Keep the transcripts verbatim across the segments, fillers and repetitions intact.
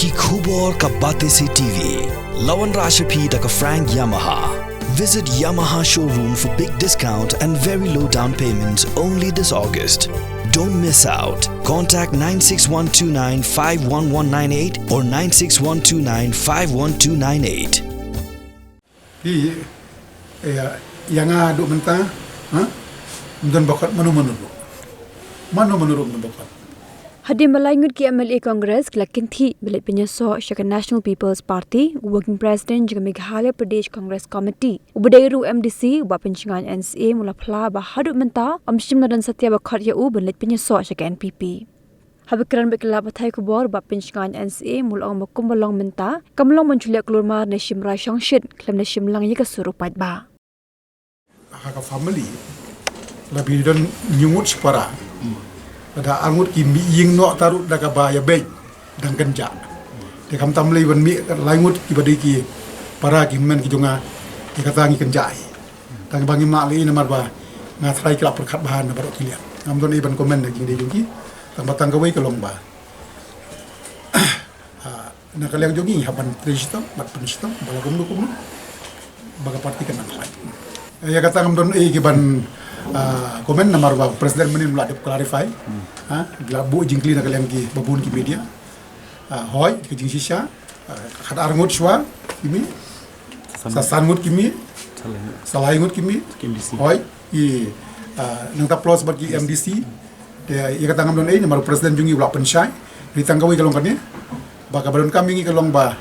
Ki khubor ka Batesi T V. La wanrah sha phi da ka Frank Yamaha. Visit Yamaha showroom for big discount and very low down payment only this August. Don't miss out. Contact nine six one two nine five one one nine eight or nine six one two nine five one two nine eight. Phi, eh, ïa nga haduh mynta, ha? Ym don ba khot mano mano ruh. Mano mano ruh ym don ba khot. Hadien ba lai ngut ki M L A Congress ki la kynthih ban leit pynïasoh sha ka National People's Party, u Working President jong ka Meghalaya Pradesh Congress Committee, uba dei ruh u M D C, u Bah Pynshngaiñ N C A, u la phla ba haduh mynta ym shym la don satia ba khot ïa u ban leit pynïasoh sha ka N P P. Haba kren bad ki lad pathai khubor, u Bah Pynshngaiñ N C A u la ong ba kumba long mynta kam long ban shu leh kulmar ne shim rai shongshit khlem da shim lang ïa ka sur u paidbah. Ha ka family la bi don hynñiew ngut shipara. Lada ar ngut ki mih ïing noh, ta ruh da kaba ïabeiñ dang kynjah. Te khamtam lei ban mih lai ngut kiba dei ki para ki hynmen ki jong nga, te kata ngi kynjah hi. Tang ba ngim lah lei namar ba nga tharai ki la pyrkhat bha na baroh ki liang. Ngam don ei ban comment na jingdei jong ki. Tang ba tang kawei ka long ba, ah, na ka liang jong ngi hap ban trei shitom bad pynshitom ba la kumno kumno ba ka party kan nang khwai. Ïa kata ngam don ei ki ban, ah, comment namar ba president mynnin la dep clarify. Ha, la buh jingkylli na ka liang ki babun ki media. Ah, hooid, ka jingshisha, ah, khatar ngut shuwa ki mih, sa san ngut ki mih, sa lai ngut ki mih. Hooid, i, ah, nangta plus bad ki M D C. Te ïa kata ngam don ei namar u president jong ngi u la pynshai. Hynrei tang kawei ka long kane ba kaba donkam ïa ngi ka long ba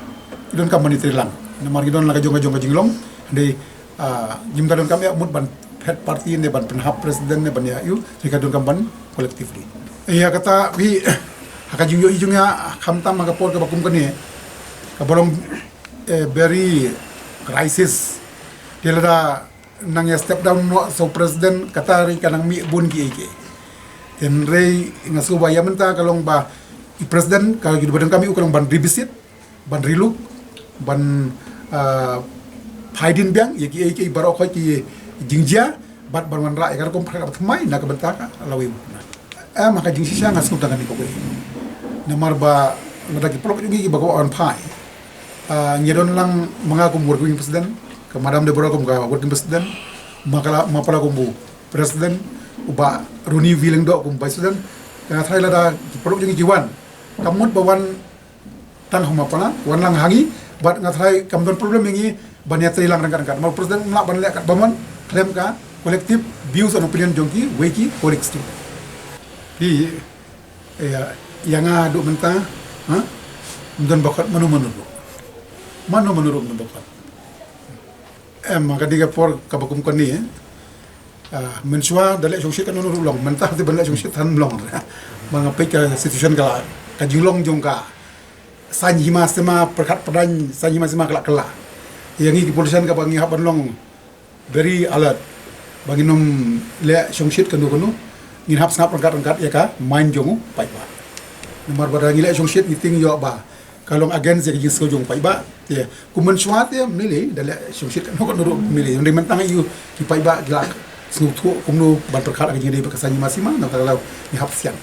ngi donkam ban ïatrei lang namar ngi don la ka jong ka jong ka jinglong. Hynrei, ah, ngim ka donkam ïa mut ban phet party ne ban pynhap president ne ban ïa ïu, hynrei ka donkam ban collectively. Ïa kata phi, ha ka jingïohi jong nga, khamtam ha ka por kaba kum kane, kaba long, eh, very crisis. Te lada nang ïa step down noh sa u president, kata ruh ka nang mih bun kiei kiei. Te hynrei nga sngewbha ïa mynta ka long ba i president ka, ki ba donkam ïa u ka long ban revisit, ban relook, ban, ah, phai dien biang ïa kiei kiei baroh khoit ki jingjia bad ban wanrah ïa ka rukom phra ba thymmai na ka bynta ka lawei. Em, ha ka jingshisha nga sngewthuh kane kawei. Namar ba lada ki paralok jong ngi kiba kwah ban phai, ah, ngi don lang ma nga kum working president, ka Madam Deborah kum ka working president, ma ka la, ma para kum u president, u Bah Ronnie V Lyngdoh kum vice president. Nga tharai lada ki paralok jong ngi ki wan, kam mut ba wan tang ha ma para, wan lang ha ngi, bad nga tharai kam don problem ïa ngi ban ïatrei lang ryngkat ryngkat. Namar u president um lah ban leh katba mon khlem ka collective views and opinion jong kiwei ki colleagues tu. Phi, ïa, ïa nga haduh mynta, ha? Ym don ba khot mano mano ruh. Mano mano ruh ym don ba khot. Em, ha ka dei ka por kaba kum kane, eh. Ah, mynshuwa da leh shongshit katno ruh long, mynta te ban leh shongshit than long. Ba nga peit ka situation ka la, ka jinglong jong ka saiñ hima sima, pyrkhat pyrdain saiñ hima sima ka la kylla. Ïa ngi ki politician kaba ngi hap ban long very alert ba ngin ym leh shongshit kano kano, ngin hap sngap ryngkat ryngkat ïa ka mind jong u paidbah. Namar ba da ngi leh shongshit ngi tieng ïoh ba ka long against ïa ka jingsngew jong u paidbah. Te kum mynshuwa te ym lei lei da leh shongshit kano kano ruh ym lei lei. Hynrei mynta nga ïohi ki paidbah ki la sngewthuh kumno ban pyrkhat ha ka jingdei bad ka saiñ hima sima, nangta ka la ngi hap sian.